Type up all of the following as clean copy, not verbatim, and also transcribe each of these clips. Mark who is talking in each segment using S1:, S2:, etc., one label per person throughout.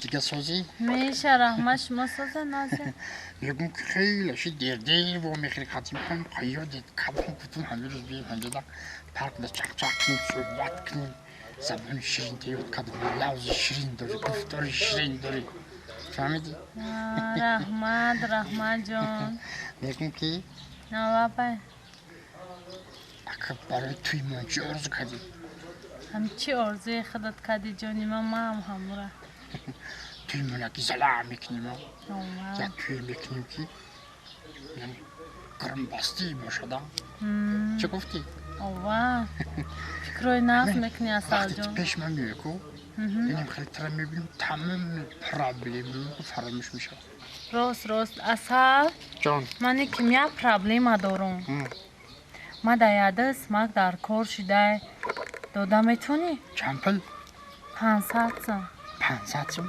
S1: Дига созӣ?
S2: Меша, раҳмат, шумо соза наза.
S1: Мегум ки хеле ши дер-дер во мехӯри қатим кун, қайёдет кабон кутун ҳамин рӯз бием ҳанҷода паркда чақчақ кунем, суҳбат кунем. Забони ширин теёд кардем, лавзи ширин дорӣ, гуфтори ширин дорӣ. Фаҳмидӣ?
S2: Раҳмат, раҳмат ҷон.
S1: Мегум ки
S2: Лабай.
S1: Ака барои туи мон чӣ орзу кардӣ?
S2: Ҳам чӣ орзуи худат кардӣ ҷони ман, маам ҳамура.
S1: Туи мона ки зала мекунем, як туе мекунем ки яъне гармбастӣ бошада. Чӣ гуфтӣ?
S2: Ова. Фикрҳои нағз мекунӣ, Асалҷон.
S1: Вақте пеш ман меоӣ ку, инам хеле тара мебинам, тамоми проблемамо фаромӯш мешавад.
S2: Рост, рост, Асал.
S1: Ҷон.
S2: Ман ким як проблема дорум. Ма дар ядас мак дар кор шидай. Дода метавонӣ?
S1: Чанд пул?
S2: 500 сом.
S1: 500 сом?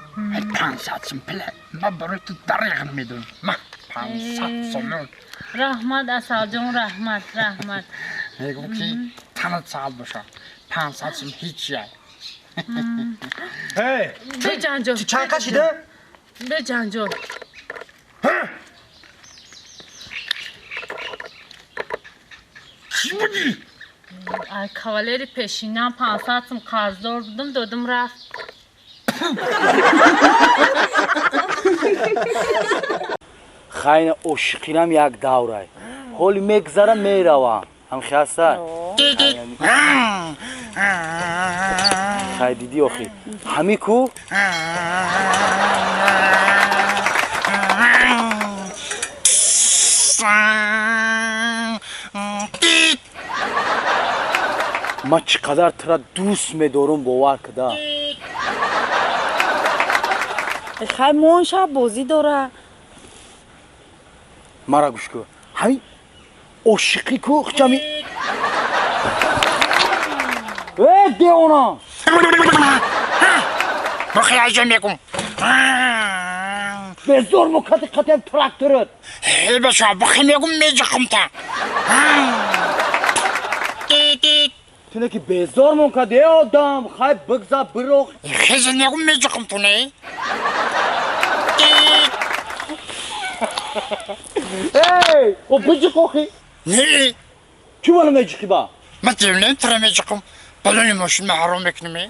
S1: 500 сом пул. Ма барои ту дареғ намедонам. Ма 500 сом.
S2: Раҳмат, Асалҷон, раҳмат, раҳмат.
S1: Мегум ки танат саат бошад. 500 сом ҳеҷ я.
S3: Эй!
S2: Беҷанҷол.
S3: Чанд кашида?
S2: Беҷанҷол.
S1: Чӣ будӣ?
S2: Ай кавалери пешинам 500 сом қарздор будам, додам рафт.
S4: Хайна ошиқинам як даврай. Ҳоли мегзара меравам. Ҳам хиаса? Хай дидӣ охи. Ҳами ку? Ман чӣ қадар тура дӯст медорум, бовар куда.
S5: Хай мон шаб бозӣ дора.
S4: Мара гӯш кун. Ҳами ошиқӣ ку хчами. Э, девона!
S1: Бохи айҷа мекун.
S4: Безор мукати қатиам тракторат.
S1: Э, баша, бохи мегум меҷихумта.
S4: Туне ки безор мон кади, э одам, хай бигза бироқ.
S1: Хези мегум меҷихум ту не?
S4: Эй, о биҷиқ охи.
S1: Не.
S4: Чӣ мана меҷиқӣ ба?
S1: Ман девонем тура меҷиқум. Балони мошин ма ҳаром мекунем.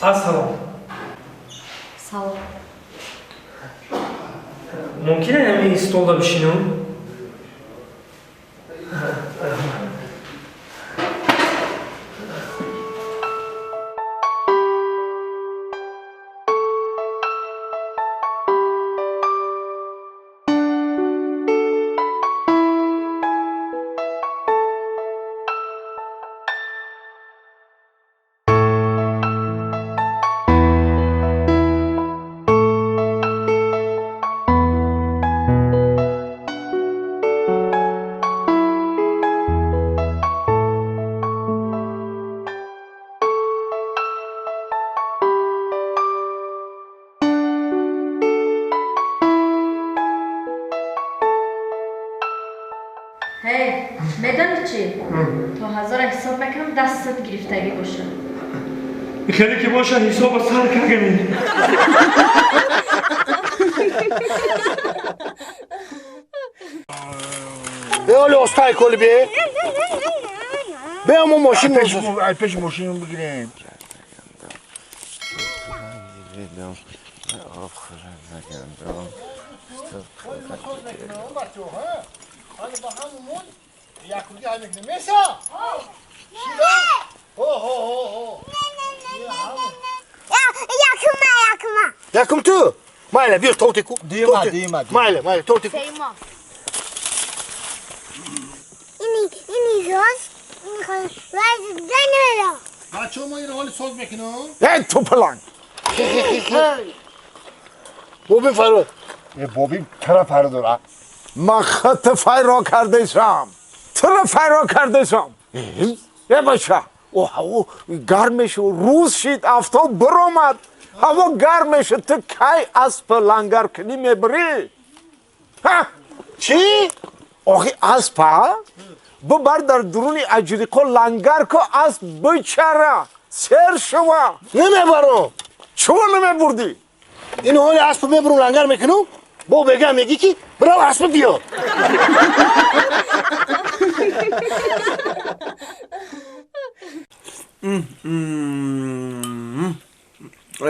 S3: Ассалом.
S6: Салом.
S3: Мумкин ҳамин столда бишинам?
S6: Медонӣ чӣ? То ҳазора ҳисоб мекунам, дастат гирифтагӣ боша.
S3: Хеле ки боша, ҳисоба сар кардем.
S7: Бе оли остай коли бе. Бе мо мошин
S8: ай пеш мошин бигирем.
S7: Якум ту. Майла, биё товтику.
S8: Дима, дима.
S7: Майла, майла, товтику.
S9: Ини соз, ини хол,
S8: бачаҳо мо инро ҳоли соз мекунам.
S7: Эй, тупаланг. Бобин фарод.
S8: Э, бобин тара фародора.
S7: Ман хат файро кардесам. Тара файро кардесам.
S10: Э бача, о ҳаво гарм мешавад, рӯз шид, офтоб биромад, ҳаво гарм мешавад, ту кай асп лангар кунӣ мебарӣ? Ҳа? Чӣ? Охи аспа? Бибар дар дуруни аҷриқо лангар ку, асп бичара, сер шава.
S7: Намебарам.
S10: Чаро намебурдӣ?
S7: Ин ҳоли аспа мебарам лангар мекунам, бо бега мегӣ ки бирав аспа биёр.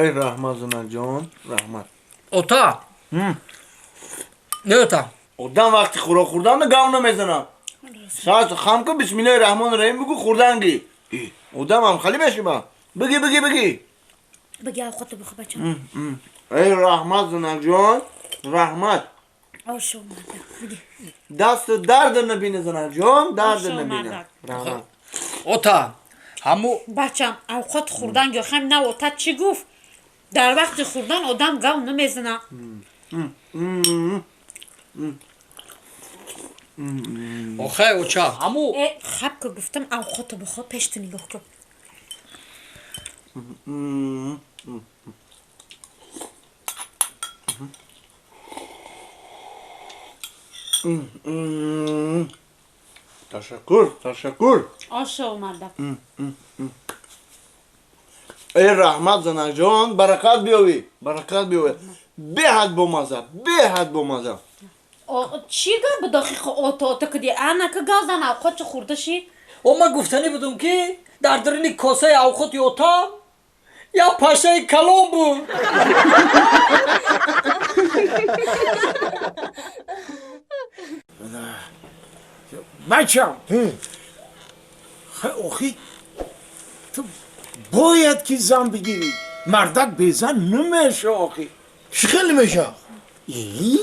S4: Эй раҳмат занаҷон, раҳмат.
S11: Ота. Не ота.
S4: Одам вақти хӯрок хӯрдан гав намезанад. Саз хам ку бисмиллоҳи раҳмони раҳим бигӯ хӯрданги. Одам ҳам хали мешиба. Биги биги биги.
S6: Биги овқатро бихӯр бачам.
S4: Эй раҳмат занаҷон, раҳмат.
S6: Ош омада. Биги.
S4: Даст дард набина занаҷон, дард набина. Раҳмат.
S11: Ота, ҳаму
S12: бачам овқат хӯрдан ё хам на ота чӣ гуфт? Дар вақти хӯрдан одам гав намезанад.
S11: Охай оча, ҳаму
S12: хаб ки гуфтам овқатро бихӯр, пеш ту нигоҳ кун.
S4: Ташаккур, ташаккур.
S12: Ош омада.
S4: Эй раҳмат занаҷон, баракат биёвӣ, баракат биёвӣ. Беҳад бомаза, беҳад бомаза.
S12: Чӣ гап буд охи ото ото куди? Ана ки гав зан овқат чӣ хӯрда ши?
S11: О ман гуфтанӣ будум ки дар даруни косаи овқати отам як пашаи калон буд.
S10: Бачам, охи ту бояд ки зан бигирӣ. Мардак безан намеша охи.
S7: Чӣ хел намеша?
S10: И?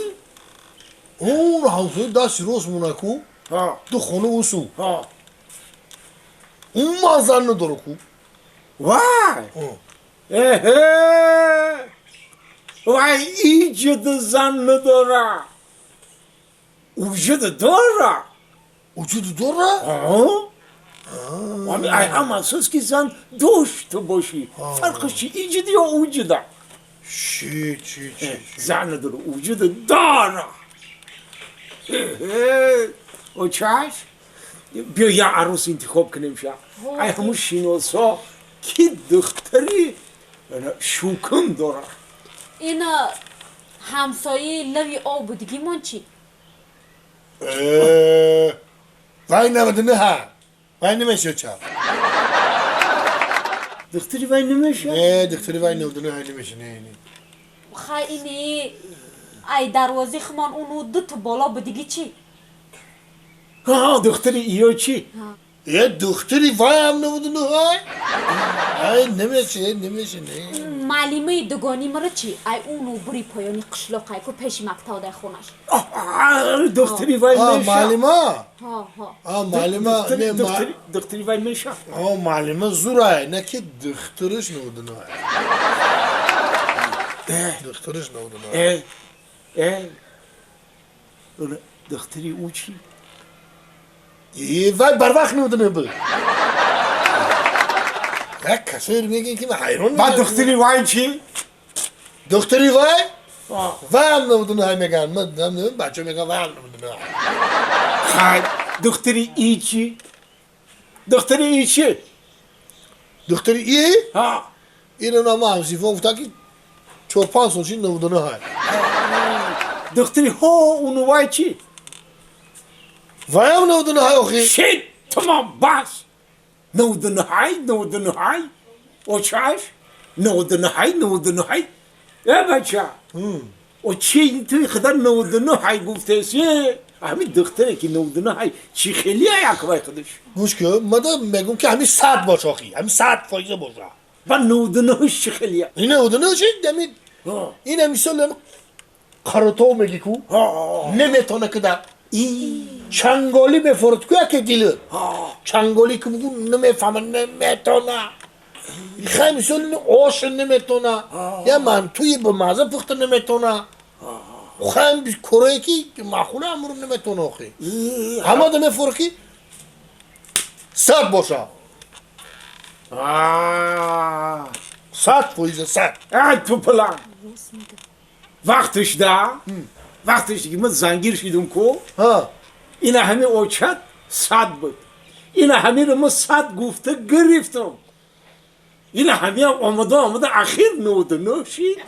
S7: Он ҳамсоя дасти рост монаку, ду хона усу. Он ман зан надора ку.
S10: Вай! Эҳе! Вай иҷида зан надора. Уҷида дора.
S7: Уҷида дора?
S10: Ай ҳам асос ки зан дошта бошӣ. Фарқаш чи иҷида ё уҷида?
S7: Чи чи чи?
S10: Зан надора, уҷида дора. Очаш? Биё як арӯс интихоб кунем ша. Ай ҳамун шиносо ки духтари шукун дора.
S12: Ин ҳамсояи лави об будигимон чӣ?
S7: Вай 99 вай намеша ча.
S10: Духтари вай намеша?
S7: Не, духтари вай 99 намеша, не, не.
S12: Хай ини ай дарвози хумон уну ду ту боло будиги чӣ?
S10: Ҳа, духтари иё чӣ?
S7: Е, духтари вай ҳам 99. Ай намеша, намеша, не.
S12: Маълимаи дугони маро чӣ? Ай уну бури поёни қишлоқ ай ку пеши мактаб дай хонаш.
S10: Духтари вай меша?
S7: Маълима?
S12: Ҳа,
S7: маълима, не,
S10: духтари вай меша?
S7: Ҳа, маълима зурай, не ки духтариш 99. Духтариш 99.
S10: Э, духтари ӯ чӣ?
S7: Е, вай барвақт 99 буд. Як касоеро мегӯянд ки ман ҳайрон
S10: Ба духтари вай чӣ?
S7: Духтари вай? Вай ҳам 99 мегӯянд. Ман намедонам, бачаҳо мегӯянд вай ҳам 99.
S10: Хай, духтари и чӣ? Духтари и чӣ?
S7: Духтари и?
S10: Ҳа.
S7: Иро нама ҳамсифон гуфтанд ки 4-5 сол шид 99.
S10: Духтари ҳо уну вай чӣ?
S7: Вай ҳам 99 охи.
S10: Шид, тамом, бас. 99, 99. Очаш? 99, 99. Э бача. О чӣ ту худа 99 гуфтеси? Ҳамин духтаре ки 99 чӣ хеле як вай худаш.
S7: Гӯш кун, ман мегӯм ки ҳамин 100 бош охи, ҳамин 100% боша.
S10: Ба 99 чӣ хеле?
S7: Ин 99 чӣ? Ҳамин ин ҳамин сол қаротов мегӣ ку? Наметона кида. Чанголӣ мефорад ку яке дилат. Чанголӣ ки бугу намефаҳма, наметона. Хай мисол ош наметона. Я мантуи ба маза пухта наметона. Хай корое ки маъқула амру наметона охи. Ҳама да мефорад ки 100 боша. 100%, 100.
S10: Ай, тупла. Вақтиш да, вақтиш ки ман зангир шидум ку, ина ҳами очат 100 буд. Ина ҳамиро ман 100 гуфта гирифтам. Ина ҳамиам омада омада ахир 99 шид.